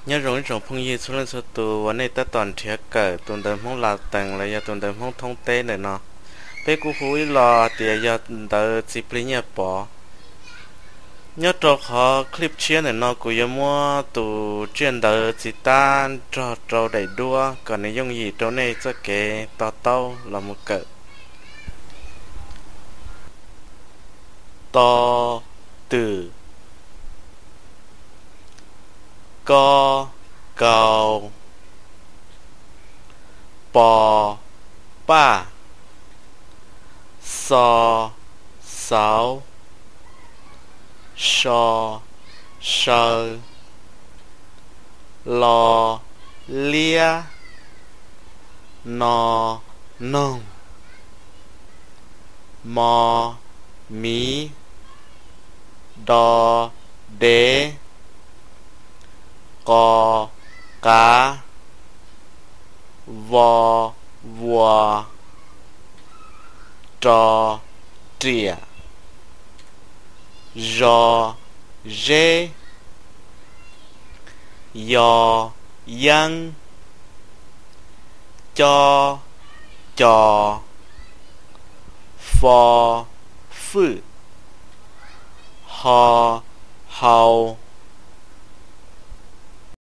Nyob zoo ib tsoom phooj ywg txhua leej txhua tus uas nej tab tom nrhiav kawm tus ntawv Hmoob Latees los yog tus ntawv Hmoob thoob teb ntawm no. Peb kuj hu ib los tias yog ntawv Txiv Plig Nyiaj Pov. Nyob rau qhov clip tshiab ntawm no kuv yuav muab tus tsiaj ntawv txiv tab nrog rau daim duab kom nws yooj yim rau nej txoj kev to taub los mus kawm. To, twm. Ko, kaus. Po, paj. Xo, xauv. So, saw. Lo, liab. No, noog. Mo, miv. Do, dev. Qo, qav. Vo, vuas. Ro, riam. Zo, zeb. Yo, yeeb. Co, co. Fo, fwj. Ho, hau.